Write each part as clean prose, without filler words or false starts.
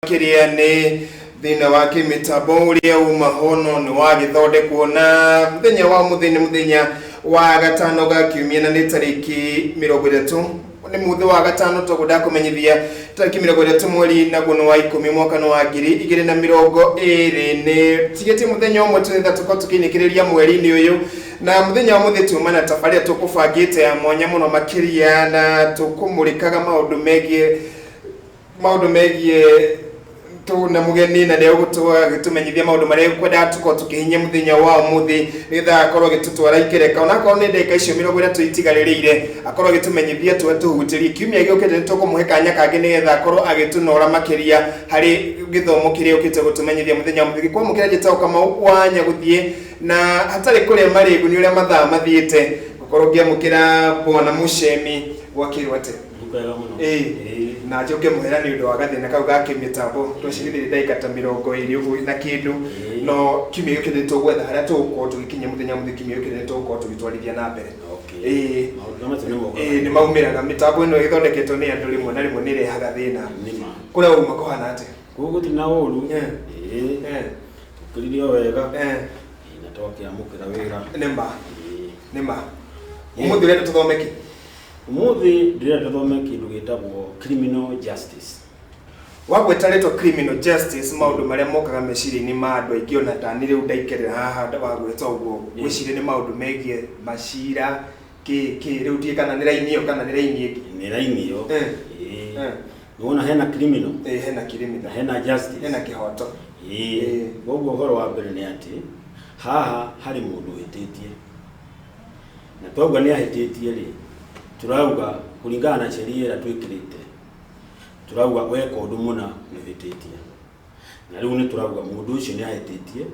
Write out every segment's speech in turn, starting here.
Makĩria nĩ thĩna wa kĩmĩtambo ũrĩa uma hono nĩ wagĩthondekwo. Na mũthenya wa mũthĩ nĩ mũthenya wa gatano ga kiumia, na nĩ tarĩki 30, nĩ mũthĩ wa gatano. Toguo ndakũmenyithia tarĩki 30 mweri naguo nĩ wa 10, mwaka nĩ wa 2020. Nĩ tigĩtie mũthenya ũmwe tũgetha tũkorwo tũkĩinĩkĩrĩria mweri-inĩ ũyũ. Na mũthenya wa mũthĩ tuma na tabarĩra tũkũbangĩte ya mwanya mũno makĩria, na tũkũmũrĩkaga maũndũ megiĩ tu na mũgeni, na nĩ egũtũa agĩtũmenyithia maũndũ marĩa ekwendaga tũkorwo tũkĩhinyia mũthenya wa ũmũthĩ, nĩgetha akorwo agĩtũtwara ikereka, onakorwo nĩ ndagĩka icio 30 itigarĩrĩire, akorwo agĩtũmenyithia tũe tũhutĩrie. Kiumia gĩũkĩte nĩ tũkũmũhe kanya kangĩ, nĩgetha akorwo agĩtũnora makĩria harĩ gĩthomo kĩrĩa ũkĩte gũtũmenyithia mũthenya wa mũthĩ. Kwamũkĩra, njĩtagwo Kamau wa Nyagũthiĩ, na hatarĩ kũrĩa marĩgu nĩ ũrĩa mathaa mathiĩte, gũkorwo ngĩamũkĩra bwana Mũcemi. Gwakĩrwo atĩ? Kwega mũno. Ĩĩ. Na njoke mũhera nĩ ũndũ wa gathĩna kau ga kĩmĩtambo. Twacirithĩrie ndagĩka ta 20 ũguo na kĩndũ, no kiumia gĩũkĩte nĩ tũgwetha harĩa tũgũkorwo tũgĩkinyia mũthenya mũthĩ. Kiumia gĩũkĩte nĩ tũgũkorwo tũgĩtwarithia na mbere. Okay. Ĩĩ. Maũndũ macio nĩ mokaga. Ĩĩ, nĩ maumĩraga. Mĩtambo ĩno ĩthondeketwo nĩ andũ, rĩmwe na rĩmwe nĩ ĩrehaga thĩna. Nĩ ma. Kũrĩa uma kũhana atĩa? Kũu gũtirĩ na ũru. Ĩĩ. Tũkĩrire o wega. Ĩĩ, na twakĩamũkĩra wĩra. Nĩ ma. Ĩĩ. Nĩ ma. Ũmũthĩ ũrenda tũthome kĩ? Ũmũthĩ ndĩrenda tũthome kĩndũ gĩtagwo criminal justice. Wagweta rĩtwa criminal justice, maũndũ marĩa mokaga meciria-inĩ ma andũ aingĩ, ona tani rĩu ndaikerera haha wagweta ũguo, ngwĩciria nĩ maũndũ megiĩ macira kĩ kĩ. Rĩu ndiĩ kana nĩ raini ĩyo kana nĩ raini ĩngĩ. Nĩ raini ĩyo. Ĩĩ. Nĩwona hena criminal Ĩĩ, hena criminal na hena justice. Hena kĩhoto. Ĩĩ. Koguo ũhoro wa mbere nĩ atĩ haha harĩ mũndũ ũhĩtĩtie, na twauga nĩ ahĩtĩtie rĩ, tũrauga kũringana na sheria ĩrĩa twĩkĩrĩte, tũrauga weka ũndũ mũna nĩ ũhĩtĩtie, na rĩu nĩ tũrauga mũndũ ũcio nĩ ahĩtĩtie,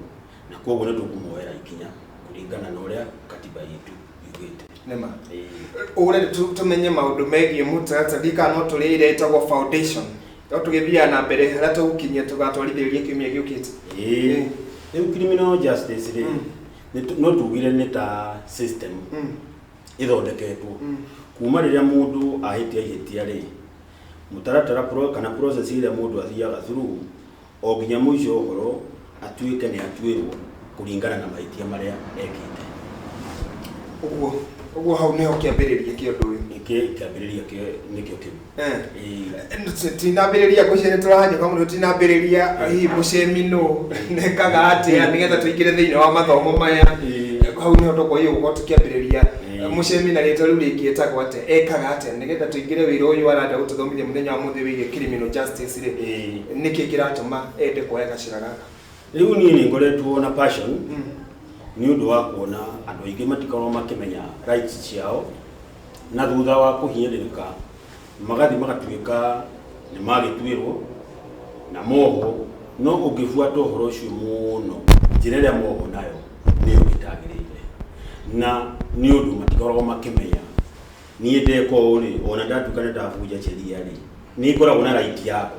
na koguo nĩ tũkũmuoera ikinya kũringana na ũrĩa katiba itũ yugĩte. Nĩ ma. Ĩĩ. Ũrenda tũmenye maũndũ megiĩ mũtaratara, ndikana no tũrĩ ĩrĩa ĩtagwo foundation, no tũgĩthiaga na mbere harĩa tũgũkinyia tũgatwarithĩrĩria kiumia gĩũkĩte. Ĩĩ. Rĩu criminal justice rĩ, no tugire nĩ ta system ĩthondeketwo kuma rĩrĩa mũndũ ahĩtia ihĩtia rĩ, mũtaratara kana process ĩrĩa mũndũ athiaga through o nginya mũico ũhoro atuĩke nĩ atuĩrwo kũringana na mahĩtia marĩa ekĩte. Ũguo hau nĩho kĩambĩrĩria kĩa ũndũ ũyũ. Nĩkĩ kĩambĩrĩria nĩkĩo kĩu. Ĩĩ. Tinambĩrĩria, ngwĩciria nĩ tũrahanyũka mũno. Tinambĩrĩria, hihi mũcemi nũ, nekaga atĩa, nĩgetha tũingĩre thĩinĩ wa mathomo maya? Hau nĩho tũkwagĩrĩirwo gũkorwo tũkĩambĩrĩria. Mũcemi na rĩtwa rĩu rĩngĩ etagwo atĩa, ekaga atĩa, nĩgetha tũingĩre wĩra ũyũ arenda gũtũthomithia mũthenya wa mũthĩ wĩgiĩ criminal justice rĩ? Nĩkĩ kĩratũma ende kuoya gacĩra gaka? Rĩu niĩ nĩ ngoretwo na passion nĩ ũndũ wa kuona andũ aingĩ matikoragwo makĩmenya rights ciao, na thutha wa kũhinyĩrĩrĩka magathiĩ magatuĩka nĩ magĩtuĩrwo na mohwo. No ũngĩbuata ũhoro ũcio mũno, njĩra ĩrĩa mohwo nayo nĩyo ĩtagĩrĩire, na nĩ ũndũ matikoragwo makĩmenya niĩ ndeka ũũ rĩ, ona ndatuĩka nĩ ndabunja sheria rĩ, nĩ ngoragwo na right yakwa.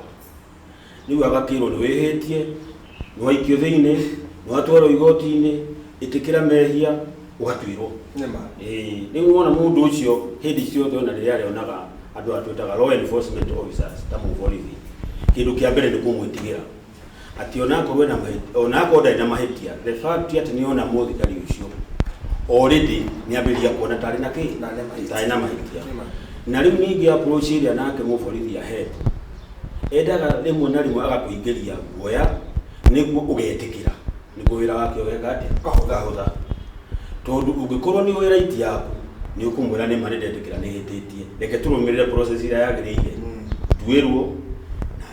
Rĩu agakĩrwo nĩ wĩhĩtie, nĩ waikio thĩinĩ, nĩ watwarwo igoti-inĩ, ĩtĩkĩra mehia, ũgatuĩrwo. Nĩma. Ĩĩ, rĩu wona mũndũ ũcio hĩndĩ ciothe, ona rĩrĩa arĩonaga andũ aya twĩtaga law enforcement officers ta mũborithi, kĩndũ kĩa mbere nĩ kũmwĩtigĩra, atĩ ona akorwo ena mahĩtia, ona akorwo ndarĩ na mahĩtia, the fact atĩ nĩ ona mũthigari ũcio already nĩ ambĩrĩria kuona tarĩ na kĩ? Tarĩ na mahĩtia. Tarĩ na mahĩtia. Nĩma. Na rĩu ningĩ approach ĩrĩa nake mũborithi ahetwo, endaga rĩmwe na rĩmwe agakũingĩria guoya nĩguo ũgetĩkĩra, nĩguo wĩra wake ũgeka atĩa? Ũkahũtha. Ũkahũtha, tondũ ũngĩkorwo nĩ ũĩ right yaku, nĩ ũkũmwĩra nĩ ma nĩ ndetĩkĩra nĩ hĩtĩtie, reke tũrũmĩrĩre process ĩrĩa yagĩrĩire, nduĩrwo na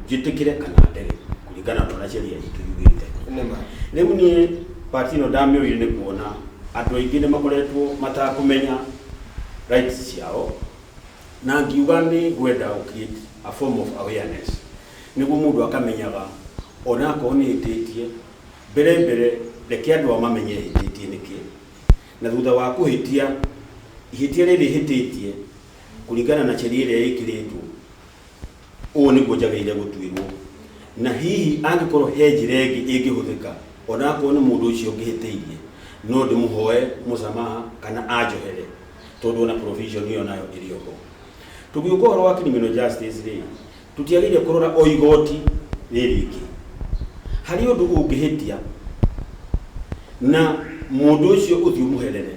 njĩtĩkĩre kana ndege kũringana na ũrĩa sheria itũ yugĩte. Nĩma. Rĩu niĩ part ĩno ndamĩoire nĩ kuona andũ aingĩ nĩ makoretwo matakũmenya rights ciao, na ngiuga nĩ ngwenda gũ create a form of awareness nĩguo mũndũ akamenyaga ona akorwo nĩ hĩtĩtie. Mbere mbere reke andũ aya mamenye hĩtĩtie nĩkĩ, na thutha wa kũhĩtia ihĩtia rĩrĩ hĩtĩtie kũringana na sheria ĩrĩa ĩkĩrĩtwo, ũũ nĩguo njagĩrĩire gũtuĩrwo, na hihi angĩkorwo he njĩra ĩngĩ ĩngĩhũthĩka, ona akorwo nĩ mũndũ ũcio ngĩhĩtĩirie, no ndĩmũhoe mũsamaha kana anjohere, tondũ ona provision ĩyo nayo ĩrĩ oho. Tũgĩũka ũhoro wa criminal justice rĩ, Tũtiagĩrĩire kũrora o igoti rĩrĩ rĩngĩ. Harĩ ũndũ ũngĩhĩtia na mũndũ ũcio ũthiĩ ũmũherere,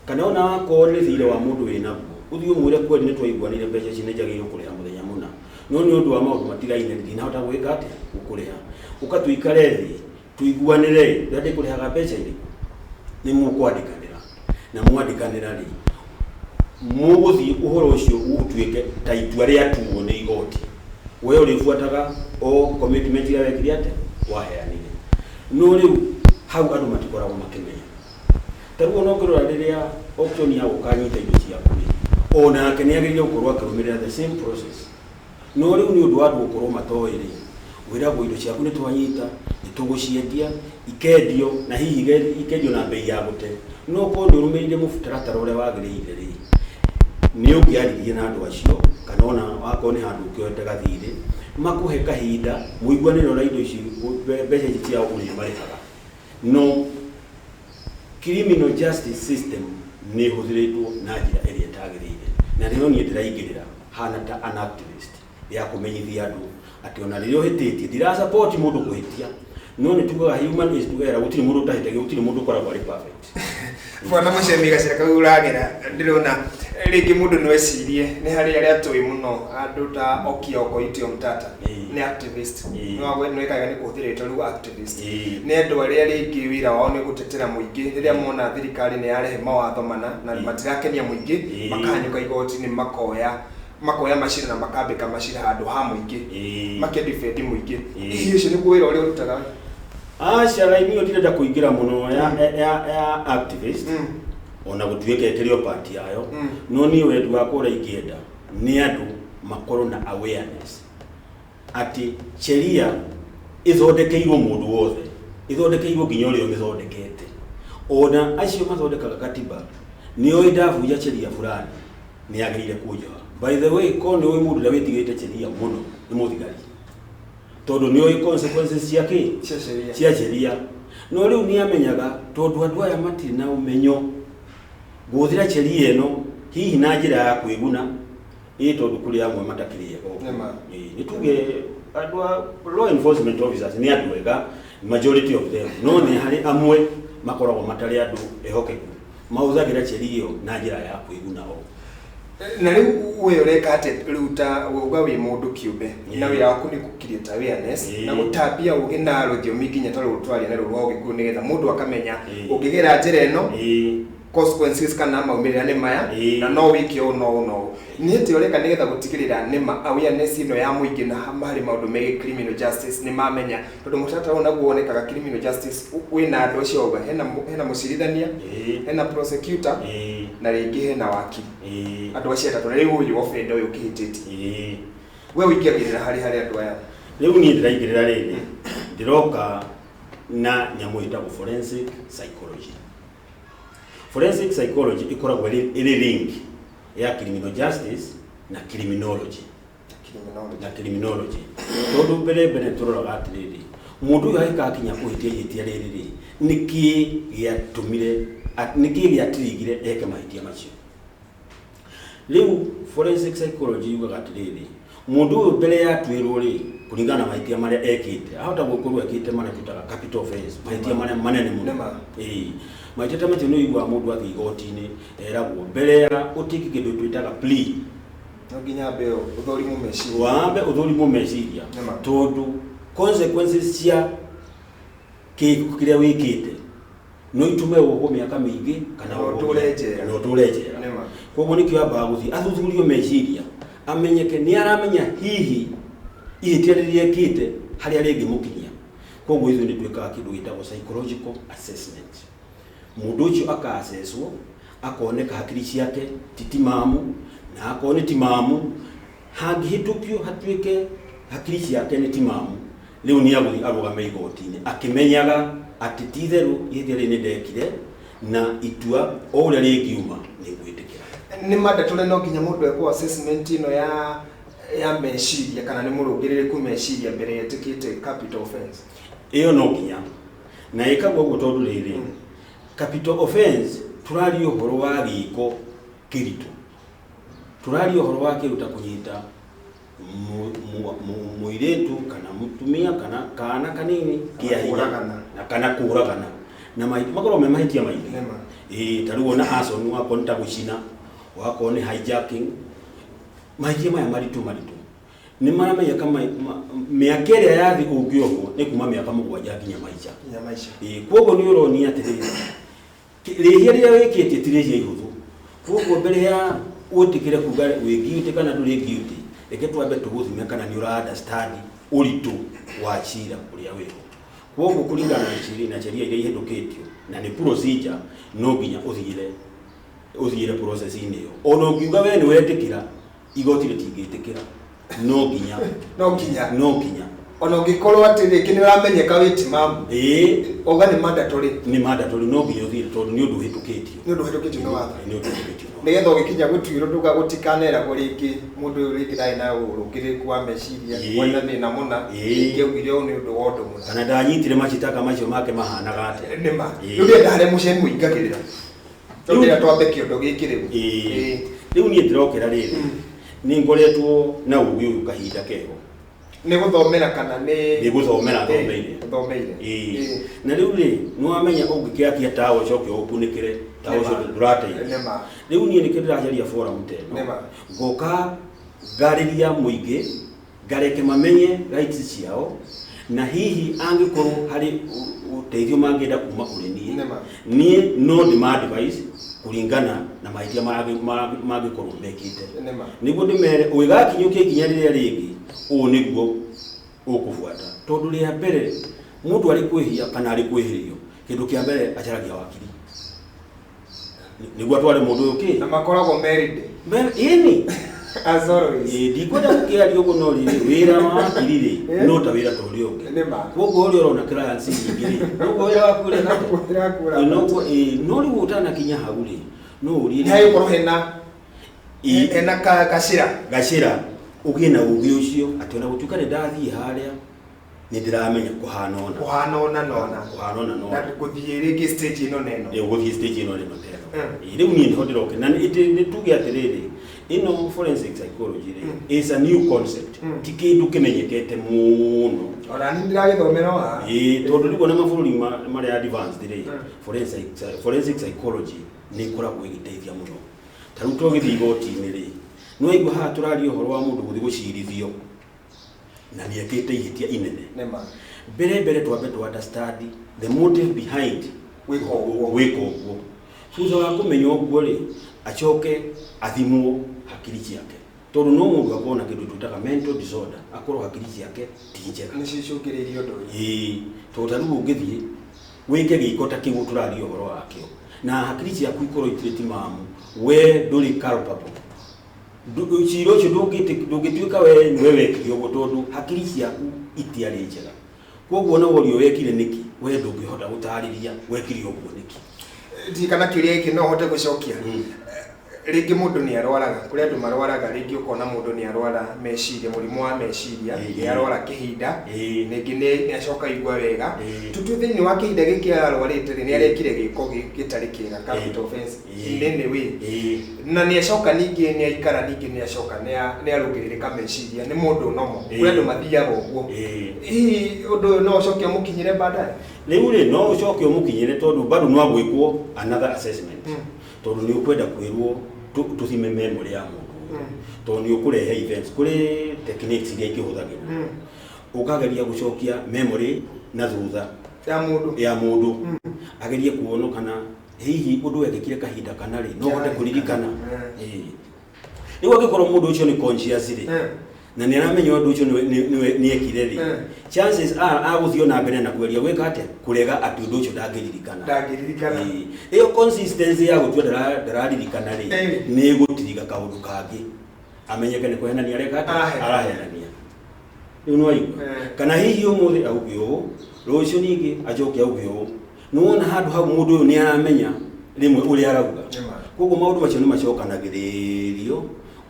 kana ona wakorwo nĩ thirĩ wa mũndũ wĩ naguo, ũthiĩ ũmwĩre kweli nĩ twaiguanĩire, mbeca ici nĩ njagĩrĩirwo kũrĩha mũthenya mũna, no nĩ ũndũ wa maũndũ matigaine ndinahota gwĩka atĩa, gũkũrĩha. Ũka tũikare thĩ tũiguanĩre ũrĩa ndĩkũrĩhaga mbeca irĩkũ. Nĩ mũkwandĩkanĩra, na mwandĩkanĩra rĩ, mũgũthiĩ ũhoro ũcio ũtuĩke ta itua rĩatuo nĩ igoti. We ũrĩbuataga o commitment ĩrĩa wekire atĩa, waheanire. No rĩu hau andũ matikoragwo makĩmenya. Ta rĩu ona ũngĩrora, rĩrĩa auction ya gũka anyita indo ciaku rĩ, onake nĩ agĩrĩire gũkorwo akĩrũmĩrĩra the same process. No rĩu nĩ ũndũ wa andũ gũkorwo matoĩ rĩ, wĩragwo indo ciaku nĩ twanyita, nĩ tũgũciendia, ikendio na hihi ikendio na bei ya gũte. No korwo nĩ ũrũmĩrĩire mũtaratara ũrĩa wagĩrĩire rĩ, nĩ ũngĩaririe na andũ acio, kana ona wakorwo nĩ handũ ũkĩoete gathirĩ, makũhe kahinda mũiguanĩre ũrĩa indo ici, mbeca ici ciao ũrĩmarĩhaga. No criminal justice system nĩ ĩhũthĩrĩtwo na njĩra ĩrĩa ĩtagĩrĩire, na nĩyo niĩ ndĩraingĩrĩra hana ta an activist ya kũmenyithia andũ atĩ ona rĩrĩa ũhĩtĩtie, ndira support mũndũ kũhĩtia, no nĩ tugaga human is to error. Gũtirĩ mũndũ ũtahĩtagia, gũtirĩ mũndũ ũkoragwo arĩ perfect. Bwana Muchemi, gacĩra kau ũragera, ndĩrona rĩngĩ mũndũ no ecirie nĩ harĩ arĩa tũĩ mũno, andũ ta Okiya Okoiti Omtata. Nĩ activist. Nĩwekaga nĩ kũhũthĩra rĩtwa rĩu activist. Nĩ andũ arĩa rĩngĩ wĩra wao nĩ gũtetera mũingĩ rĩrĩa mona thirikari nĩ yarehe mawatho mana na matirakenia mũingĩ, makahanyũka igoti-inĩ, makoya macira na makambĩka macira handũ ha mũingĩ, makĩdefend mũingĩ. Hihi ũcio nĩguo wĩra ũrĩa ũrutaga? Aca, raini ĩyo ndirenda kũingĩra mũno ya activist, ona gũtuĩka ĩkĩrĩ o part yayo. No niĩ wendi wakwa ũrĩa ingĩenda nĩ andũ makorwo na awareness atĩ sheria ĩthondekeirwo mũndũ wothe, ĩthondekeirwo nginya ũrĩa ũmĩthondekete. Ona acio mathondekaga katiba nĩ oĩ ndabunja sheria fulani nĩ agĩrĩire kũnjoha. By the way, ko nĩ ũĩ mũndũ ũrĩa wĩtigĩrĩte sheria mũno nĩ mũthigari, tondũ nĩ oĩ consequences cia kĩ? Cia sheria. Cia sheria. No rĩu nĩ amenyaga tondũ andũ aya matirĩ na ũmenyo, ngũhũthĩra sheria ĩno hihi na njĩra ya kwĩguna, ĩ tondũ kũrĩ amwe matakĩrĩ ega ũguo. Nĩma. Ĩ, nĩ tuge andũ a law enforcement officers nĩ andũ ega, majority of them, no nĩ harĩ amwe makoragwo matarĩ andũ ehokeku, mahũthagĩra sheria ĩyo na njĩra ya kwĩguna o. Na rĩu we ũreka atĩa rĩu, ta uga wĩ mũndũ kĩũmbe na wĩra waku nĩ kũ-create awareness na gũtambia ũgĩ na rũthiomi nginya ta rũrũ twaria na rũrũ rwa Ũgĩkũyũ, nĩgetha mũndũ akamenya ũngĩgera njĩra ĩno, consequences kana maumĩrĩra nĩ maya, na no wĩke ũũ no ũũ no ũũ. Nĩ atĩa ũreka nĩgetha gũtigĩrĩra nĩma awareness ĩno ya mũingĩ na harĩ maũndũ megiĩ criminal justice nĩ mamenya? Tondũ mũtaratara ũyũ naguo wonekaga criminal justice wĩna andũ acio auga hena mũcirithania, hena prosecutor, na rĩngĩ hena wakiri, andũ acio atatũ, na rĩu ũyũ offender ũyũ ũkĩhĩtĩtie, we ũingagĩrĩra harĩ andũ aya? Rĩu niĩ ndĩraingĩrĩra rĩrĩ, ndĩroka na nyamũ ĩtagwo forensic psychology. Forensic psychology ĩkoragwo ĩrĩ link ya criminal justice na criminology. Criminology. Na criminology, tondũ mbere mbere tũroraga atĩrĩrĩ, mũndũ ũyũ agĩkakinya kũhĩtia ihĩtia rĩrĩ rĩ, nĩkĩ gĩatũmire, nĩkĩ gĩatirigire eke mahĩtia macio? Rĩu forensic psychology yugaga atĩrĩrĩ, mũndũ ũyũ mbere ya atuĩrwo rĩ, kũringana na mahĩtia marĩa ekĩte, ahota gũkorwo ekĩte marĩa twĩtaga capital offense, mahĩtia marĩa manene mũno. Ĩĩ, mahĩtia ta macio nĩ ũiguaga mũndũ athiĩ igoti-inĩ eragwo mbere ya ũtĩki kĩndũ twĩtaga plea, No nginya ambe ũthũrimwo meciria. Wambe ũthũrimwo meciria. Tondũ consequences cia kĩko kĩrĩa wĩkĩte no itume wohwo mĩaka mĩingĩ kana Na wohwo ũtũre njera. Na ũtũre njera. Koguo nĩkĩo ambaga gũthiĩ athuthurio meciria, amenyeke nĩ aramenya hihi ihĩtia rĩrĩa ekĩte harĩa rĩngĩmũkinyia. Koguo ithuĩ nĩ twĩkaga kĩndũ gĩtagwo psychological assessment. Mũndũ ũcio aka-assesswo, akoneka hakiri ciake ti timamu, na akorwo nĩ timamu, hangĩhĩtũkio hatuĩke hakiri ciake nĩ timamu, rĩu nĩ agũthiĩ arũgame igoti-inĩ akĩmenyaga atĩ ti itherũ ihĩtia rĩrĩ nĩ ndekire, na itua o ũrĩa rĩngiuma nĩ ngwĩtĩkĩra. Nĩ mandatory no nginya mũndũ ekwo assessment ĩno ya meciria, kana nĩ mũrũngĩrĩrĩku meciria mbere etĩkĩte capital offense? Ĩyo no nginya, na ĩkagwo ũguo tondũ rĩrĩ, capital offense tũraria ũhoro wa gĩko kĩritũ, tũraria ũhoro wa kĩndũ ta kũnyita Mũirĩtu kana mũtumia kana kana kanini kĩa hinya kũũragana. Na kana kũragana na makorwo me mahĩtia maingĩ. Nĩma. Ĩĩ, ta rĩu ona arson, wakorwo nĩ ta gũcina, wakorwo nĩ hijacking, mahĩtia maya maritũ maritũ nĩ maramenyeka mĩaka ĩrĩa yathi ũngĩohwo nĩ kuma mĩaka 7 nginya maica. Nginya maica. Ĩĩ, koguo nĩ ũronia atĩrĩrĩ, rĩhia rĩrĩa wĩkĩtie ti rĩhia ihũthũ. Koguo mbere ya wĩtĩkĩre kuga wĩ guilty kana ndũrĩ guilty, reke twambe tũgũthime kana nĩ ũra understand ũritũ wa cira ũrĩa wĩho. Koguo kũringana na sheria na sheria iria ihĩtũkĩtio na nĩ procedure, no nginya ũthiĩre process-inĩ ĩyo. Ona ũngiuga we nĩ wetĩkĩra, igoti rĩtingĩtĩkĩra, no nginya. No nginya. No nginya. Ona ũngĩkorwo atĩ rĩngĩ nĩ ũramenyeka wĩ timamu, Ĩĩ. auga nĩ mandatory. Nĩ mandatory, no nginya ũthiĩre tondũ nĩ ũndũ ũhĩtũkĩtio. Nĩ ũndũ ũhĩtũkĩtio nĩ watho. Nĩ ũndũ ũhĩtũkĩtio nĩ watho. Nĩgetha ũgĩkinya gũtuĩrwo ndũga gũtikaneragwo rĩngĩ mũndũ ũyũ rĩngĩ ndarĩ na ũrũngĩrĩku wa meciria, kwarĩ na thĩna mũna, rĩngĩ augire ũũ nĩ ũndũ wa ũndũ mũna. Kana ndanyitire macitaka macio make mahanaga atĩa. Nĩma. Rĩu ndĩrenda harĩa mũcemi ũingagĩrĩra. Rĩu ndĩrenda twambe kĩondo gĩkĩ rĩu. Ĩĩ. Rĩu niĩ ndĩrokĩra rĩrĩ, nĩ ngoretwo na ũgĩ ũyũ kahinda keho. Nĩ gũthomera kana nĩ Nĩ gũthomera thomeire. Ũthomeire. Ĩĩ. Na rĩu rĩ, nĩ wamenya ũngĩkĩakia tawa ũcoke ũkunĩkĩre tawa ũcio ndũrateithia. Nĩma. Rĩu niĩ nĩkĩo ndĩracaria forum ta ĩno. Nĩma. Ngoka ngarĩria mũingĩ, ngareke mamenye rights ciao, na hihi angĩkorwo harĩ ũteithio mangĩenda kuma kũrĩ niĩ, Nĩma. niĩ no ndĩma advice kũringana na mahĩtia mangĩkorwo mekĩte, Nĩma. nĩguo ndĩmere ũgĩgakinyũkia ikinya rĩrĩa rĩngĩ, ũũ nĩguo ũkũbuata. Tondũ rĩa mbere mũndũ arĩ kwĩhia kana arĩ kwĩhĩrio, kĩndũ kĩa mbere acaragia wakiri nĩguo atware mũndũ ũyũ kĩ Na makoragwo married. Ĩni. As always. Ĩĩ, ndikwenda gũkĩaria ũguo, no rĩrĩ, wĩra wa wakiri rĩ, no ta wĩra ta ũrĩa ũngĩ. Nĩma. Koguo ũrĩa ũrona clients nyingĩ rĩ, noguo wĩra waku ũreka atĩa? Wĩra waku Ĩĩ, noguo ĩĩ, no rĩu ũtanakinya hau rĩ, no ũrie Nĩ hagĩkorwo hena Ĩĩ. hena gacĩra. Gacĩra, ũgĩe na ũgĩ ũcio atĩ ona gũtuĩka nĩ ndathiĩ harĩa, nĩ ndĩramenya kũhana ũna. Kũhana ũna na ũna. Kũhana ũna na Na ũna. gũthiĩ rĩngĩ stage ĩno na ĩno. Ĩĩ, ũgũthiĩ stage ĩno na ĩno ta ĩno. Ĩĩ, rĩu niĩ nĩho ndĩroke na nĩ tuge atĩrĩrĩ, ĩno forensic psychology rĩ, is a new concept, ti kĩndũ kĩmenyekete mũno. Ona niĩ ndĩragĩthomera o haha. Ĩĩ, tondũ rĩu ona mabũrũri marĩa advanced rĩ, forensic psychology nĩ ĩkoragwo ĩgĩteithia mũno. Ta rĩu twagĩthiĩ igoti-inĩ rĩ, nĩ waigua haha tũraria ũhoro wa mũndũ gũthiĩ gũcirithio na nĩ ekĩte ihĩtia inene. Nĩma. Mbere mbere twambe tu understand the motive behind Gwĩka ũguo. Gwĩka ũguo. Thutha wa kũmenya ũguo rĩ, acoke athimwo hakiri ciake, tondũ no mũndũ akorwo na kĩndũ twĩtaga mental disorder, akorwo hakiri ciake ti njega. Nĩcio icũngĩrĩirie ũndũ ũyũ. Ĩĩ, tondũ ta rĩu ũngĩthiĩ wĩke gĩko ta kĩu tũraria ũhoro wakĩo na hakiri ciaku ikorwo itirĩ timamu, we ndũrĩ culpable. Cira ũcio ndũngĩtuĩka we nĩwe wekire ũguo, tondũ hakiri ciaku itiarĩ njega. Koguo ona worio wekire nĩkĩ, we ndũngĩhota gũtarĩria wekire ũguo nĩkĩ. Ndiĩ kana kĩũria gĩkĩ no hote gũcokia. Rĩngĩ mũndũ nĩ arwaraga, kũrĩ andũ marwaraga, rĩngĩ ũkona mũndũ nĩ arwara meciria, mũrimũ wa meciria, nĩ arwara kĩhinda, rĩngĩ nĩ acoka igua wega. Tutue thĩinĩ wa kĩhinda gĩkĩ ararwarĩte rĩ, nĩ arekire gĩko gĩtarĩ kĩega, capital offense, in any way. Na nĩ acoka ningĩ nĩ aikara, ningĩ nĩ acoka nĩ arũngĩrĩrĩka meciria, nĩ mũndũ nomo. Kũrĩ andũ mathiaga ũguo. Hihi ũndũ ũyũ no ũcoke ũmũkinyĩre baadaye? Rĩu rĩ, no ũcoke ũmũkinyĩre, tondũ bado no agwĩkwo another assessment, tondũ nĩ ũkwenda kwĩrwo tũthime memory ya mũndũ ũyũ, tondũ nĩ ũkũrehe events. Kũrĩ techniques iria ikĩhũthagĩrwo, ũkageria gũcokia memory na thutha ya mũndũ, ya mũndũ, agerie kuona kana hihi ũndũ wekĩkire kahinda kana rĩ, no hote kũririkana. Ĩĩ. Rĩu angĩkorwo mũndũ ũcio nĩ conscious rĩ, na nĩ aramenya ũndũ ũcio nĩ ekire rĩ, chances are agũthiĩ na mbere na kũgeria gwĩka atĩa, kũrega atĩ ũndũ ũcio ndangĩririkana. Ndangĩririkana. Ĩĩ. Ĩyo consistency ya gũtua ndararirikana rĩ, nĩ ĩgũtiriga kaũndũ kangĩ amenyeke nĩ kũhenania areka atĩa? Arahenania. Arahenania. Rĩu nĩ waigua? Kana hihi ũmũthĩ auge ũũ, rũciũ ningĩ acoke auge ũũ. Nĩ wona handũ hau mũndũ ũyũ nĩ aramenya rĩmwe ũrĩa arauga. Nĩma. Koguo maũndũ macio nĩ macokanagĩrĩrio,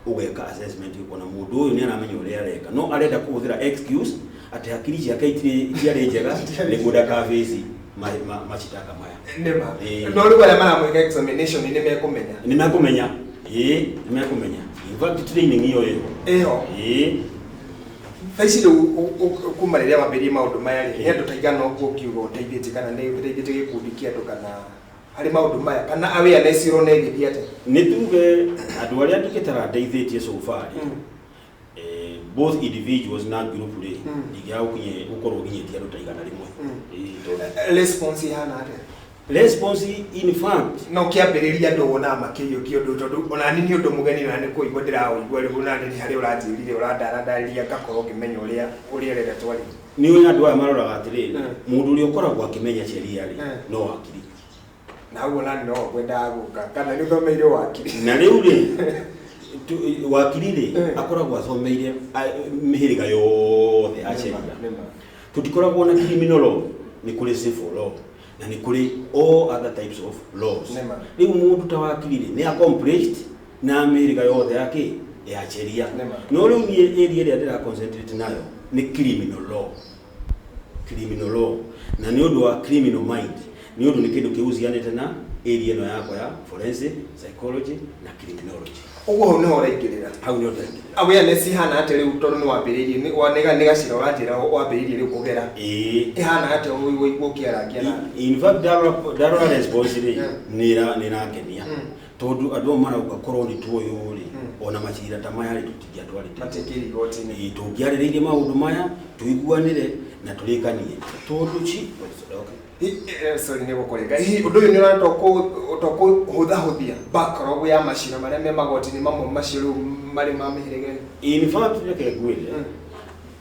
ũgeka assessment, ũkona mũndũ ũyũ nĩ aramenya ũrĩa areka, no arenda kũhũthĩra excuse atĩ hakiri ciake itiarĩ njega nĩguo ndakabaci macitaka maya. Nĩma. Ĩĩ. No rĩu arĩa maramwĩka examination nĩ mekũmenya. Nĩ mekũmenya. Ĩĩ, nĩ mekũmenya. In fact, training ĩyo ĩho. Ĩho. Ĩĩ. Thaa ici rĩu kuma rĩrĩa wambĩrĩirie maũndũ maya rĩ, nĩ andũ ta aigana ũguo ũngiuga ũteithĩtie kana nĩ ũteithĩtie gĩkundi kĩa andũ kana harĩ maũndũ maya kana awareness ũrona ĩgĩthiĩ atĩa? Nĩ tuge andũ arĩa ndingĩtara ndeithĩtie so far rĩ, both individuals na group rĩ, ndingĩaga gũkorwo nginyĩtie andũ ta 100. Ĩĩ, tondũ Response ĩhana atĩa? Response, in fact, No kĩambĩrĩria andũ wonaga makĩiyũkia ũndũ, tondũ ona niĩ nĩ ũndũ mũgeni na nĩ kũigua ndĩraũigua rĩu, ona niĩ harĩa ũranjĩrire ũrandarandarĩria ngakorwo ngĩmenya ũrĩa ũrenda twarie. Nĩ ũĩ andũ aya maroraga atĩrĩrĩ, mũndũ ũrĩa ũkoragwo akĩmenya sheria rĩ, no wakiri. Na hau ona niĩ no ngwendaga gũka kana nĩ ũthomeire wakiri. Na rĩu rĩ, wakiri rĩ, akoragwo athomeire mĩhĩrĩga yothe ya sheria. Nĩma. Tũtikoragwo na criminal law, nĩ kũrĩ civil law na nĩ kũrĩ all other types of laws. Nĩma. Rĩu mũndũ ta wakiri rĩ, nĩ accomplished na mĩhĩrĩga yothe ya kĩ ya sheria. Nĩma. No rĩu niĩ area ĩrĩa ndĩra concentrate nayo nĩ criminal law, criminal law, na nĩ ũndũ wa criminal mind, nĩ ũndũ nĩ kĩndũ kĩhucianĩte na area ĩno yakwa ya forensic psychology na criminology. Ũguo hau nĩho ũraingĩrĩra. Hau nĩho ndĩraingĩrĩra. Awareness ihana atĩa rĩu, tondũ nĩ wambĩrĩirie nĩ gacĩra ũranjĩra wambĩrĩirie rĩu kũgera? Ĩĩ. Ĩhana atĩa ũigua ũkĩarangia na In fact, ndarora response rĩ, nĩ ĩrangenia, tondũ andũ amwe marauga korwo nĩ tuoyũ rĩ, ona macira ta maya rĩ, tũtingĩatwarĩte. Matingĩrĩ igoti-inĩ. Ĩĩ, tũngĩarĩrĩirie maũndũ maya tũiguanĩre na tũrĩkanie, tondũ ci, okay. Sorry nĩ gũkũrĩka. Hihi ũndũ ũyũ nĩ ũrona to kũhũthahũthia backlog ya macira marĩa me magoti-inĩ mamwe macio rĩu marĩ ma mĩhĩrĩga ĩno? In fact, reke ngwĩre,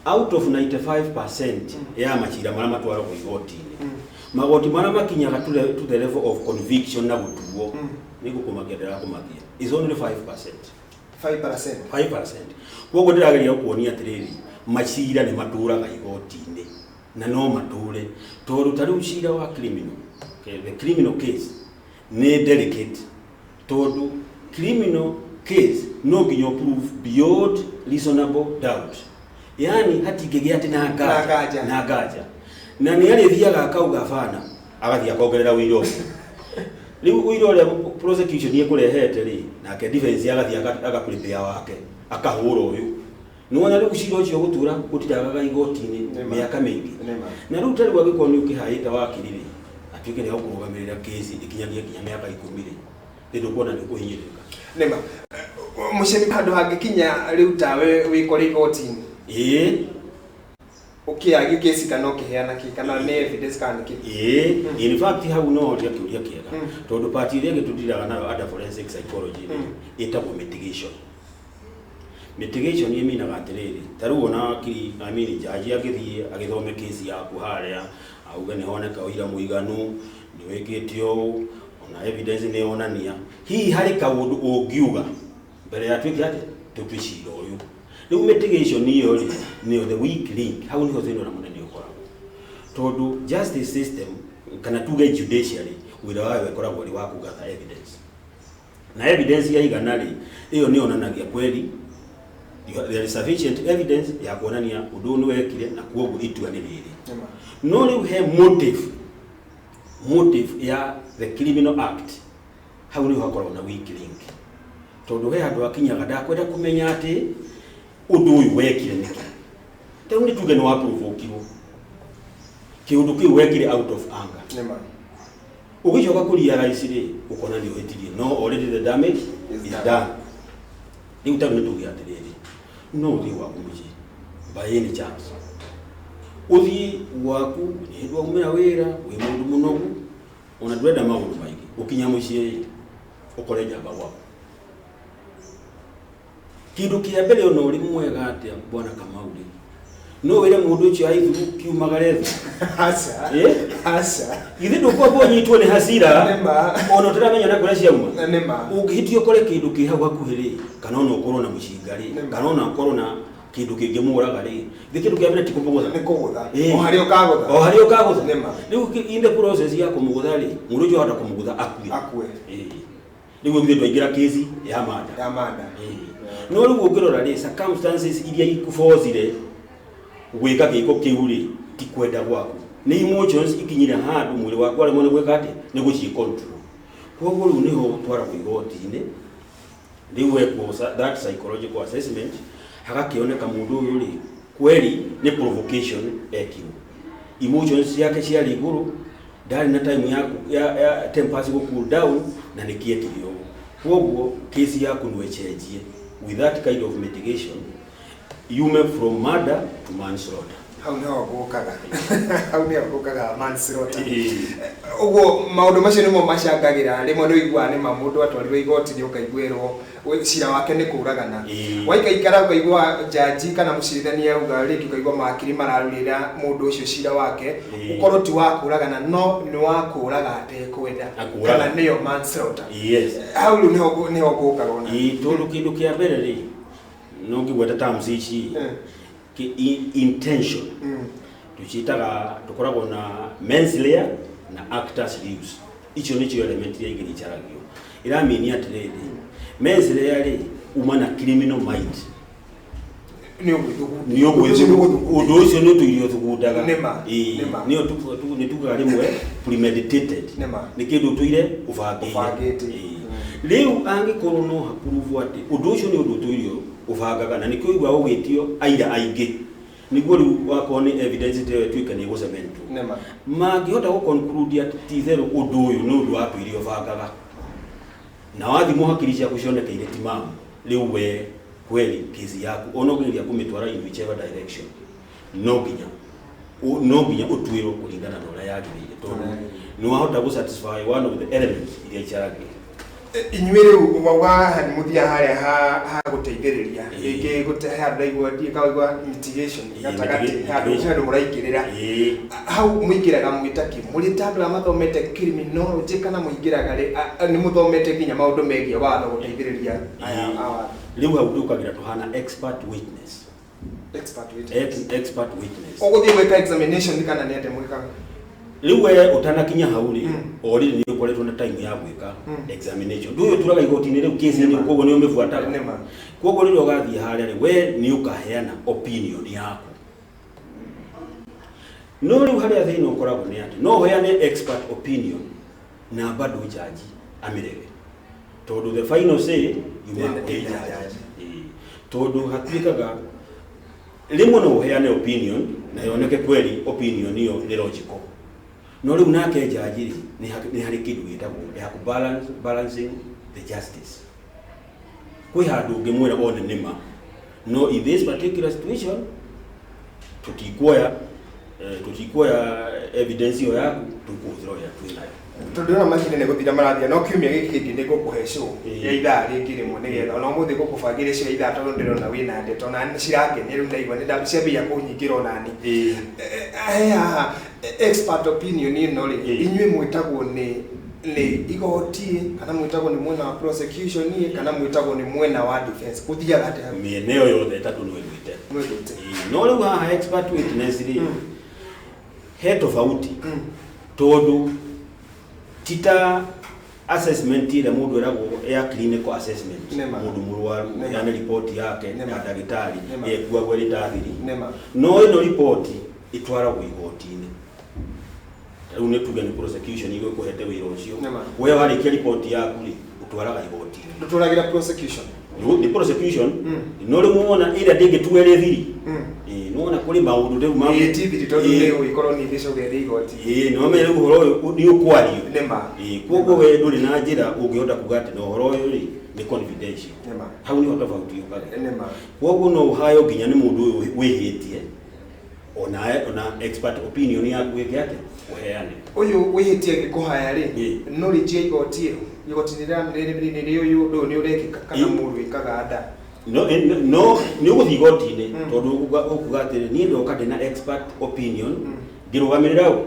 out of 95% ya macira marĩa matwaragwo igoti-inĩ, magoti marĩa makinyaga to the level of conviction na gũtuo, nĩ gũkũmakia ndĩrakũmakia, is only 5%. 5%. 5%. Koguo ndĩrageria gũkuonia atĩrĩrĩ, macira nĩ matũraga igoti-inĩ na no matũre, tondũ ta rĩu cira wa criminal, okay, the criminal case nĩ delicate, tondũ criminal case no nginya prove beyond reasonable doubt, yani hatingĩgĩa atĩ na Na nganja. Na nganja, na nĩ arĩthiaga akauga bana, agathiĩ akongerera ũira ũcio. Rĩu ũira ũrĩa prosecution ĩkũrehete rĩ, nake defense agathiĩ agaprepare wake, akahũra ũyũ. Nĩwona rĩu cira ũcio gũtura gũtiragaga igoti-inĩ Nĩma. mĩaka mĩingĩ. Nĩma. Na rĩu ta rĩu angĩkorwo nĩ ũkĩhaĩte wakiri rĩ, atuĩke nĩ agũkũrũgamĩrĩra kesi ĩkinyagie nginya mĩaka 10 rĩ, nĩ ndũkuona nĩ ũkũhinyĩrĩrĩka. Nĩma. Mũcemi, handũ hangĩkinya rĩu tawe wĩkore igoti-inĩ, ũkĩagio kesi kana ũkĩheana kĩ, kana nĩ evidence kana nĩ kĩ? Ĩĩ, in fact hau no ũria kĩũria kĩega, tondũ part ĩrĩa ĩngĩ tũtiraga nayo under forensic psychology rĩ, ĩtagwo mitigation. Mitigation ĩminaga atĩrĩrĩ, ta rĩu ona wakiri, I mean jaji, agĩthiĩ agĩthome kesi yaku harĩa, auge nĩ honeka ũira mũiganu, nĩ wĩkĩte ũũ, ona evidence nĩ yonania, hihi harĩ kaũndũ ũngiuga mbere ya tuĩke atĩ tũtue cira ũyũ. Rĩu mitigation ĩyo rĩ, nĩyo the weak link. Hau nĩho thĩna ũrĩa mũnene ũkoragwo, tondũ justice system, kana tuge judiciary, wĩra wayo ĩkoragwo ũrĩ wa kũgatha evidence, na evidence yaigana rĩ, ĩyo nĩ yonanagia kweli there is sufficient evidence ya kuonania ũndũ ũyũ nĩ wekire, na kuoguo itua nĩ rĩrĩ. Nĩma. No rĩu he motive ya the criminal act. Hau nĩho hakoragwo na weak link, tondũ he handũ hakinyaga ndakwenda kũmenya atĩ ũndũ ũyũ wekire nĩkĩ. Ta rĩu nĩ tuge nĩ waprovokirwo, kĩũndũ kĩu wekire out of anger, Nĩma. ũgĩcoka kũ realize rĩ, ũkona nĩ ũhĩtirie, no already the damage is is done. Done. Rĩu ta rĩu nĩ tuge atĩrĩrĩ, no ũthiĩ gwaku mũciĩ by any chance, ũthiĩ gwaku nĩ hĩndĩ waumĩra wĩra, wĩ mũndũ mũnogu, ona ndũrenda maũndũ maingĩ, ũkinya mũciĩ rĩ, ũkore njamba gwaku. Kĩndũ kĩa mbere, ona ũrĩ mwega atĩa, bwana Kamau rĩ, no wĩre mũndũ ũcio aithuru kiumagare thĩ? Aca. Eh? Aca. Githĩ ndũkwamba ũnyitwo nĩ hasira? Nĩma. Ona ũtaramenya na kũrĩa ciauma. Nĩma. Ũngĩhĩtia ũkore kĩndũ kĩ hau hakuhĩ rĩ, kana ona ũkorwo na mũcinga rĩ, Nĩma. kana ona ũkorwo na kĩndũ kĩngĩmũraga rĩ, thĩ kĩndũ kĩa mbere ti kũmũgũtha? Nĩ kũgũtha. Ĩĩ. O harĩa ũkagũtha. O harĩa ũkagũtha. Nĩma. Rĩu in the process ya kũmũgũtha rĩ, mũndũ ũcio ahota kũmũgũtha akue. Akue. Ĩĩ. Rĩu githĩ ndwaingĩra kesi ya murder? Ya murder. Ĩĩ. No rĩu ũngĩrora rĩ, circumstances iria ikũbocire gwĩka gĩko kĩu rĩ, ti kwenda gwaku, nĩ emotions ikinyire handũ mwĩrĩ waku aremwo nĩ gwĩka atĩ nĩ gũciĩ control. Koguo rĩu nĩho twaragwo igoti-inĩ, rĩu wekwo that psychological assessment, hagakĩoneka mũndũ ũyũ rĩ, Kweli nĩ provocation ekirwo, emotions ciake ciarĩ igũrũ, ndarĩ na time ya tempers go cool down, na nĩkĩ ekire ũguo. Koguo kesi yaku no ĩcenjie with that kind of mitigation, yume from murder to manslaughter. Hau nĩho ngũkaga, hau nĩho ngũkaga manslaughter. Ũguo maũndũ macio nĩmo macangagĩra. Rĩmwe nĩ ũiguaga nĩma mũndũ atwarirwo igoti-inĩ, ũkaiguĩrwo cira wake nĩ kũragana. Waikaikara ũkaigua jaji kana mũcirithania auga rĩngĩ, ũkaigua makiri mararũrĩra mũndũ ũcio cira wake ũkorwo ti wa kũragana, no nĩ wa kũraga atekwenda. Akũraga. Kana nĩyo manslaughter. Yes. Hau rĩu nĩho ngũkaga ona. Ĩĩ, tondũ kĩndũ kĩa mbere rĩ, no ngĩgweta terms ici, intention, tuciĩtaga, tũkoragwo na mens rea na actus reus. Icio nĩcio element iria igĩrĩ icaragio. Ĩramini atĩrĩrĩ, mens rea rĩ, uma na criminal mind. Nĩ ũgwĩthugunda. Nĩ ũndũ ũcio nĩ ũtũirio ũthugundaga. Nĩma, Ĩĩ, nĩma. nĩyo nĩ tugaga rĩmwe premeditated. Nĩma. Nĩ kĩndũ ũtũire ũbangĩire. Ũbangĩte. Ĩĩ. Rĩu angĩkorwo no haprove atĩ ũndũ ũcio nĩ ũndũ ũtũirio ũbangaga, na nĩkĩo ũiguaga ũgĩtio aira aingĩ, nĩguo rĩu wakorwo nĩ evidence ta ĩyo ĩtuĩke nĩ ĩgũcementwo, mangĩhota gũ conclude atĩ ti itherũ ũndũ ũyũ nĩ ũndũ watũire ũbangaga, na wathimwo hakiri ciaku cionekeire timamu, rĩu we kweli kesi yaku ona ũngĩgeria kũmĩtwara in whichever direction, no nginya ũtuĩrwo kũringana na ũrĩa yagĩrĩire, tondũ nĩ wahota gũ satisfy one of the elements iria icaragio. Inyuĩ rĩu wauga haha nĩ mũthiaga harĩa ha gũteithĩrĩria, rĩngĩ gũte handũ ndaigua ndiĩ kaigua mitigation, gatagatĩ, handũ mitigation. Handũ mũraingĩrĩra. Hau mũingĩraga mwĩta kĩ? Mũrĩ ta andũ arĩa mathomete criminology, kana mũingĩraga rĩ, nĩ mũthomete nginya maũndũ megiĩ watho gũteithĩrĩria aya a watho? Rĩu hau tũkagĩra tũhana expert witness. Expert witness. Expert witness. Ũgũthiĩ gwĩka examination kana nĩ atĩa mwĩkaga? Rĩu we ũtanakinya hau rĩ, already nĩ ũkoretwo na time ya gwĩka examination. Ndũyũ ũturaga igoti-inĩ rĩu kesi nĩ koguo nĩ ũmĩbuataga. Koguo rĩrĩa ũgathiĩ harĩa rĩ, we nĩ ũkaheana opinion yaku, no rĩu harĩa thĩna ũkoragwo nĩ atĩ no ũheane expert opinion na bado jaji amĩrege, tondũ the final say yuma Ĩ- kũrĩ ĩ- jaji. Jaji. Ĩĩ. Tondũ hatuĩkaga rĩmwe no ũheane opinion na yoneke kweli opinion ĩyo nĩ logical, no rĩu nake jaji rĩ, nĩ harĩ kĩndũ gĩtagwo ya balance, balancing the justice. Kwĩ handũ ũngĩmwĩra one nĩma, no in this particular situation tũtikuoya evidence ĩyo yaku, tũkũhũthĩra ũrĩa twĩ nayo. Tondũ ndĩrona mahinda nĩ gũthira marathiĩ, no kiumia gĩkĩ kĩngĩ nĩ ngũkũhe show ya ithaa rĩngĩ rĩmwe, nĩgetha ona ũmũthĩ ngũkũbangĩre show ya ithaa, tondũ ndĩrona wĩna ndeto na nĩ cirakenia. Rĩu ndaigua nĩ ndaciambia kũnyingĩra onani. He haha expert opinion ĩno rĩ, inyuĩ mwĩtagwo nĩ igoti, kana mwĩtagwo nĩ mwena wa prosecution, kana mwĩtagwo nĩ mwena wa defense? Gũthiaga atĩa hau? Mĩena ĩyo yothe ĩtatũ no ĩgwĩte. Mwĩgwĩte. Ĩĩ, no rĩu haha expert witness rĩ, he tofauti, tondũ ti ta assessment ĩrĩa mũndũ ĩragwo ya clinical assessment. Mũndũ mũrwaru yani ripoti yake ya ndagĩtarĩ ĩkuagwo ĩrĩ ta thiri. No ĩno ripoti ĩtwaragwo igoti-inĩ. Rĩu nĩ tuge nĩ prosecution igũkũhete wĩra ũcio. We warĩkia ripoti yaku rĩ, ũtwaraga igoti-inĩ. Ndũtwaragĩra prosecution? Nĩ prosecution, no rĩu wona ĩrĩa ndĩngĩtuo ĩrĩ thiri. Ĩĩ, nĩwona kũrĩ maũndũ rĩu Ĩĩ, ti thiri, tondũ nĩ ũgĩkorwo nĩ ĩgĩcoka ĩrĩ igoti. Ĩĩ, nĩwamenya rĩu ũhoro ũyũ nĩ ũkwario. Ĩĩ, koguo we ndũrĩ na njĩra ũngĩhota kuga atĩ na ũhoro ũyũ rĩ nĩ confidential. Hau nĩho tofauti yũkaga. Koguo no ũhayo nginya nĩ mũndũ ũyũ wĩhĩtie, ona expert opinion yaku ĩke atĩa, ũheane. Ũyũ wĩhĩtie agĩkũhaya rĩ, no rĩnjia igoti ĩyo, igoti nĩ rĩũĩ ũndũ ũyũ nĩ ũrekĩka, kana mũndũ wĩkaga nda? No nĩ ũgũthiĩ igoti-inĩ, tondũ ũkuga atĩrĩ, niĩ ndoka ndĩna expert opinion, ngĩrũgamĩrĩra ũ,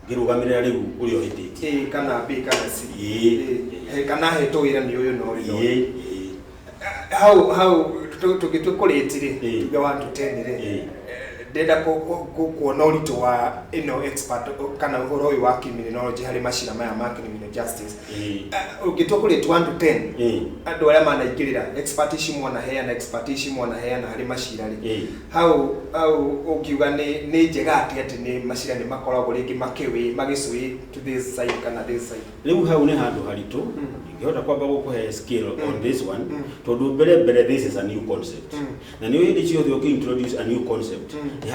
ngĩrũgamĩrĩra rĩu ũrĩa ũhĩtĩtie. A kana B kana C. Ĩĩ. Kana hetwo wĩra nĩ ũyũ na ũyũ na ũyũ. Hau tũngĩtua kũrĩti rĩ, tuge 1 to 10 rĩ, ndĩrenda kuona ũritũ wa ĩno expert kana ũhoro ũyũ wa criminology harĩ macira maya ma criminal justice. Ũngĩtua kũrĩti 1 to 10, andũ arĩa manaingĩrĩra expert ici mwanaheana, expert ici mwanaheana harĩ macira rĩ, hau ũngiuga nĩ njega atĩ nĩ macira nĩ makoragwo rĩngĩ makĩwĩ magĩcũĩ to this side kana this side? Rĩu hau nĩ handũ haritũ. Ndingĩhota kwamba gũkũhe scale on this one, tondũ mbere mbere this is a new concept, na nĩ hĩndĩ ciothe ũkĩ introduce a new concept, nĩ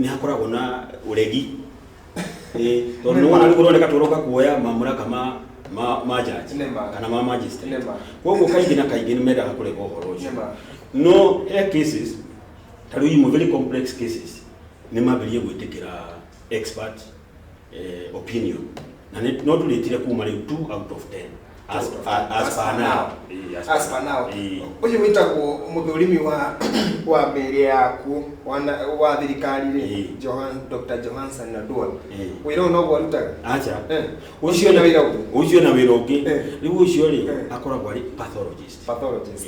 hakoragwo na ũregi. Tondũ nĩ wona rĩu ũroneka tũroka kuoya mamlaka ma judge Nĩma. kana ma magistrate. Nĩma. Koguo kaingĩ na kaingĩ nĩ mendaga kũrega ũhoro ũcio. Nĩma. No he cases ta rĩu imwe, very complex cases, nĩ mambĩrĩrie gwĩtĩkĩra expert opinion, na no tũrĩtire kuma rĩu 2 out of 10 as per now. As per now. Ĩĩ. Ũyũ wĩtagwo mũthũrimi wa mĩĩrĩ yaku wa thirikari rĩ, Dr. Johnson Oduor, wĩra ũyũ noguo arutaga? Acha. Ũcio na wĩra ũngĩ? Ũcio na wĩra ũngĩ. Rĩu ũcio rĩ, akoragwo arĩ pathologist. Pathologist.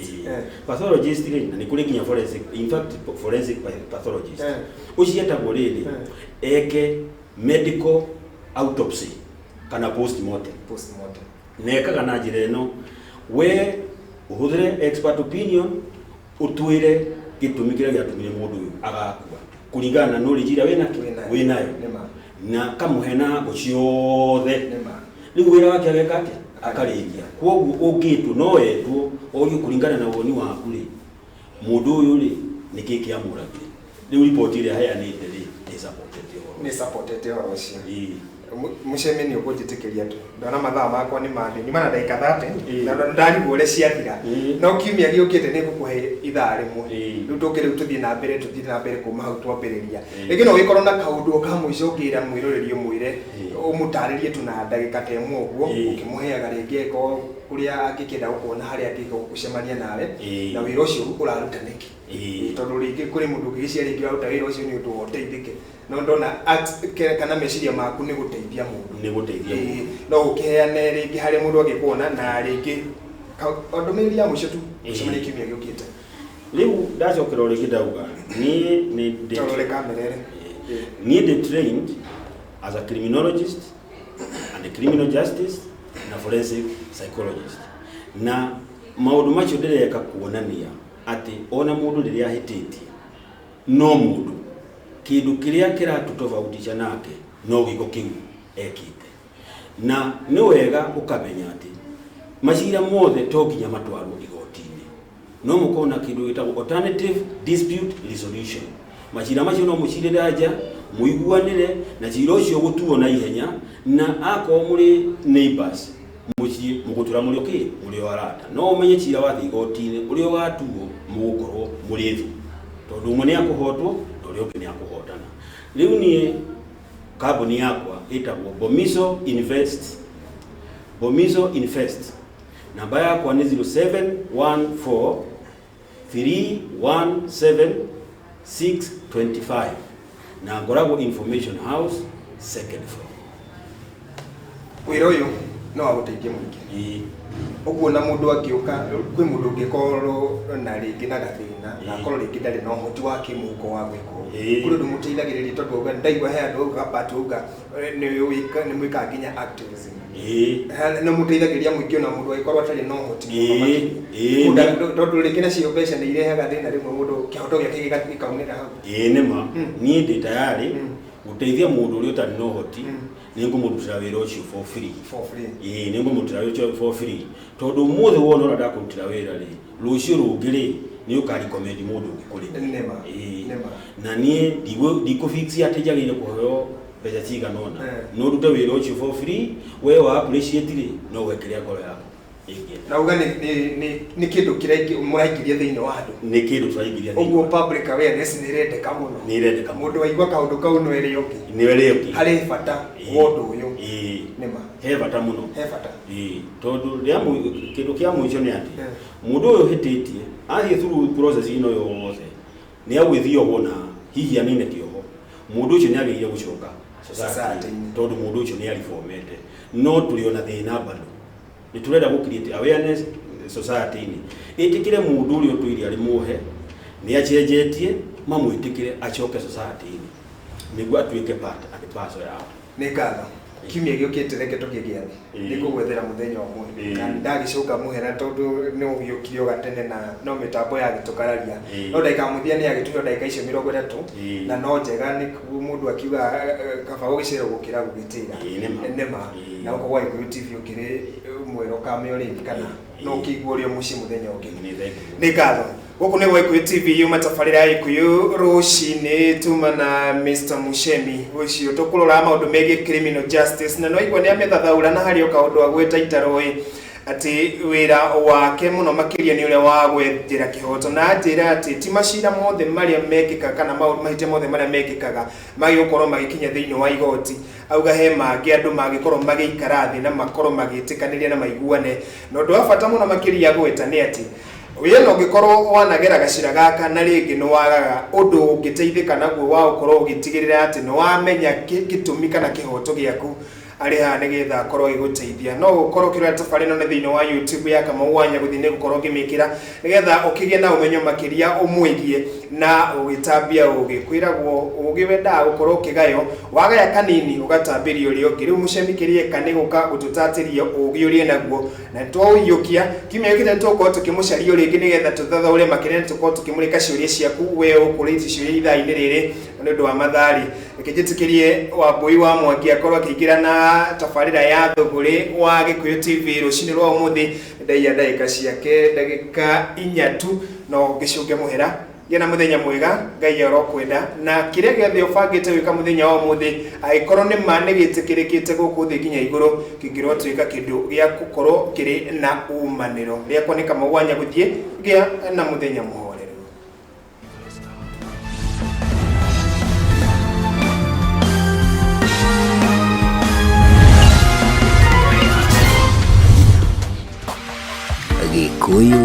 Pathologist rĩ, na nĩ kũrĩ nginya forensic, in fact forensic pathologist. Ũcio etagwo rĩrĩ, eke medical autopsy kana postmortem. Postmortem. Na ekaga na njĩra ĩno: we ũhũthĩre expert opinion, ũtwĩre gĩtũmi kĩrĩa gĩatũmire mũndũ ũyũ agakua kũringana na knowledge ĩrĩa wĩnakĩ. Wĩnayo. Wĩnayo. Nĩma. Na kamũhe na ngo ciothe. Nĩma. Rĩu wĩra wake ageka atĩa? Akarĩkia. Koguo ũngĩtwo, no wetwo orio, kũringana na woni waku rĩ, mũndũ ũyũ rĩ, nĩkĩ kĩamũragire? Rĩu riboti ĩrĩa aheanĩte rĩ, nĩ supportete ũhoro. Nĩ supportete ũhoro ũcio. Ĩĩ. Mũcemi, nĩ ũkũnjĩtĩkĩria tu, ndona mathaa makwa nĩ mathĩ, nyuma na ndagĩka 30, Ĩĩ. na ndarigwo ũrĩa ciathira. No kiumia gĩũkĩte nĩ ngũkũhe ithaa rĩmwe. Rĩu tũke rĩu tũthiĩ na mbere kuma hau twambĩrĩria. Rĩngĩ no ũgĩkorwo na kaũndũ ka mũico ũngĩra mwĩroreri, ũmwĩre, ũmũtarĩrie tu na ndagĩka ta ĩmwe ũguo, ũkĩmũheaga rĩngĩ eko kũrĩa angĩkĩenda gũkuona, harĩa angĩka gũcemania nawe, na wĩra ũcio ũraruta nĩkĩ. Tondũ rĩngĩ kũrĩ mũndũ ũngĩgĩciria rĩngĩ ũraruta wĩra ũcio nĩ ũndũ wa ũteithĩke, no ndona kana meciria maku nĩ gũteithia mũndũ. Nĩ gũteithia mũndũ. No ũkĩheane rĩngĩ harĩa mũndũ angĩkuona, na rĩngĩ ndũmĩrĩri ya mũico tu, ũcemanie kiumia gĩũkĩte. Rĩu ndacokera o rĩngĩ ndauga niĩ nĩ ndĩ Tũrore kamera ĩrĩ. Niĩ ndĩ trained as a criminologist and a criminal justice na forensic psychologist, na maũndũ macio ndĩreka kuonania atĩ ona mũndũ rĩrĩa ahĩtĩtie, no mũndũ kĩndũ kĩrĩa kĩratũtofautisha nake no gĩko kĩu ekĩte. Na nĩ wega ũkamenya atĩ macira mothe to nginya matwarwo igoti-inĩ, no mũkorwo na kĩndũ gĩtagwo alternative dispute resolution. Macira macio no mũcirĩre nja, mũiguanĩre, na cira ũcio gũtuo na ihenya, na akorwo mũrĩ neighbors mũciĩ mũgũtũra mũrĩ okay, mũrĩ o arata. No ũmenye cira wathiĩ igoti-inĩ, ũrĩa ũgatuo mũgũkorwo mũrĩ thũ, tondũ ũmwe nĩ akũhotwo na ũrĩa ũngĩ nĩ akũhotana. Rĩu niĩ kambuni yakwa ĩtagwo Bomiso Invest, Bomiso Invest. Namba yakwa nĩ 0714 317 625, na ngoragwo Information House, second floor. Wĩra ũyũ no wa gũteithia mũingĩ. Ũguo na mũndũ angĩũka kwĩ mũndũ ũngĩkorwo na rĩngĩ na gathĩna, na akorwo rĩngĩ ndarĩ na ũhoti wa kĩmũhuko wa gwĩka ũguo, kũrĩ ũndũ mũteithagĩrĩria? Tondũ auga ndaigua he andũ auga part auga nĩ mwĩkaga nginya activism. Nĩ mũteithagĩrĩria mũingĩ ona mũndũ angĩkorwo atarĩ na ũhoti mũno makĩria? Tondũ rĩngĩ nacio mbeca nĩ irehaga thĩna rĩmwe, mũndũ kĩhoto gĩake gĩkaumĩra hau. Ĩĩ, nĩma. Niĩ ndĩ tayarĩ gũteithia mũndũ ũrĩa ũtarĩ na ũhoti. Nĩ ngũmũrutĩra wĩra ũcio for free. For free. Ĩĩ, nĩ ngũmũrutĩra wĩra ũcio for free, tondũ ũmũthĩ wona ũrĩa ndakũrutĩra wĩra rĩ, rũciũ rũngĩ rĩ, nĩ ũkarecommend mũndũ ũngĩ kũrĩ niĩ. Nĩma. Na niĩ ndikũfix atĩ njagĩrĩire kũheo mbeca cigana ũna. No ndute wĩra ũcio for free, we wa appreciate rĩ, no ũhe kĩrĩa ngoro yaku ĩngĩenda. Na uga nĩ kĩndũ kĩrĩa mũraingĩria thĩinĩ wa andũ. Nĩ kĩndũ tũraingĩria thĩinĩ Ũguo wa- public awareness nĩ ĩrendeka mũno. Nĩ ĩrendeka mũno. Mũndũ waigua kaũndũ kau no ere ũngĩ. Nĩ ĩrĩ ũngĩ. Harĩ bata wa ũndũ ũyũ. Nĩma. He bata mũno. He bata. Ĩĩ, tondũ kĩndũ kĩa mũico nĩ atĩ mũndũ ũyũ ũhĩtĩtie athiĩ through process ĩno yothe, nĩ agwĩthiĩ ohwo na hihi anine kĩoho, mũndũ ũcio nĩ agĩrĩire gũcoka society, Society-inĩ. tondũ mũndũ ũcio nĩ ariformete. No tũrĩ ona thĩna bado, nĩ tũrenda gũ create awareness society-inĩ, ĩtĩkĩre mũndũ ũrĩa ũtũire arĩ muohe nĩ acenjetie, mamwĩtĩkĩre acoke society-inĩ nĩguo atuĩke part and parcel yao. Nĩ ngatho. Kiumia gĩũkĩte reke tũgĩe gĩathĩ. Nĩ ngũgwethera mũthenya ũmwe. Na ndagĩcoka mũhera tondũ nĩ ũgĩũkire o gatene na no mĩtambo yagĩtũkararia. No ndagĩka ya mũthia nĩ yagĩtũhe ndagĩka icio 30. Na no njega nĩ mũndũ akiuga kaba gũgĩcererwo gũkĩra gũgĩtĩra. Ĩĩ, nĩma. Nĩma. Na gũkũ gwa Gĩkũyũ TV ũkĩrĩ mwĩra ũkameo rĩngĩ kana no ũkĩigua ũrĩ o mũciĩ mũthenya ũngĩ. Nĩ thengiũ. Nĩ ngatho. Gũkũ nĩ gwa Gĩkũyũ TV, yuma tabarĩra ya Gĩkũyũ rũcinĩ, tuma na Mr Muchemi ũcio tũkũrora maũndũ megiĩ criminal justice, na nĩwaigua nĩ amĩthathaũra na harĩ o kaũndũ agweta itaroĩ atĩ wĩra wake mũno makĩria nĩ ũrĩa wa gwethera kĩhoto, na anjĩra atĩ ti macira mothe marĩa mekĩkaga kana maũndũ mahĩtia mothe marĩa mekĩkaga magĩgũkorwo magĩkinya thĩinĩ wa igoti. Auga he mangĩ andũ mangĩkorwo magĩikara thĩ na makorwo magĩtĩkanĩria na maiguane. Na ũndũ wa bata mũno makĩria gweta nĩ atĩ we no ũngĩkorwo wanagera gacĩra gaka na rĩngĩ nĩ wagaga ũndũ ũngĩteithĩka naguo wa gũkorwo ũgĩtigĩrĩra atĩ nĩ wamenya gĩtũmi kana kĩhoto gĩaku, arĩ haha nĩgetha akorwo agĩgũteithia. No ũkorwo ũkĩrora tabarĩra ĩno nĩ thĩinĩ wa YouTube ya Kamau wa Nyagũthi, nĩ gũkorwo ngĩmĩkĩra nĩgetha ũkĩgĩe na ũmenyo makĩria ũmwĩgiĩ na ũgĩtambia ũgĩ. Kwĩragwo ũgĩ wendaga gũkorwo ũkĩgaywo, wagaya kanini ũgatambĩria ũrĩa ũngĩ. Rĩu Mũcemi kĩrĩa eka nĩ gũka gũtũtatĩria ũgĩ ũrĩa naguo na twaũiyũkia. Kiumia gĩkĩte nĩtũgũkorwo tũkĩmũcaria rĩngĩ nĩgetha tũthathaũre makĩria, nĩtũkorwo tũkĩmũrĩka ciũria ciaku we ũkũrĩtie ciũria ithaa-inĩ rĩrĩ. Nĩ ũndũ wa mathari, reke njĩtĩkĩrie Wambui wa Mwangi akorwo akĩingĩra na tabarĩra ya Thũgũrĩ wa Gĩkũyũ TV rũcinĩ rwa ũmũthĩ. Ndaiya ndagĩka ciake ndagĩka 4 tu, no ngĩcũnge mũhera. Gĩa na mũthenya mwega, Ngai arokwenda, na kĩrĩa gĩothe ũbangĩte gwĩka mũthenya wa ũmũthĩ, angĩkorwo nĩ ma nĩ gĩtĩkĩrĩkĩte gũkũ thĩ nginya igũrũ, kĩngĩrotwĩka kĩndũ gĩa gũkorwo kĩrĩ na umanĩro. Rĩakwa nĩ Kamau wa Nyagũthiĩ. Gĩa na mũthenya mũhoreru. Gĩkũyũ.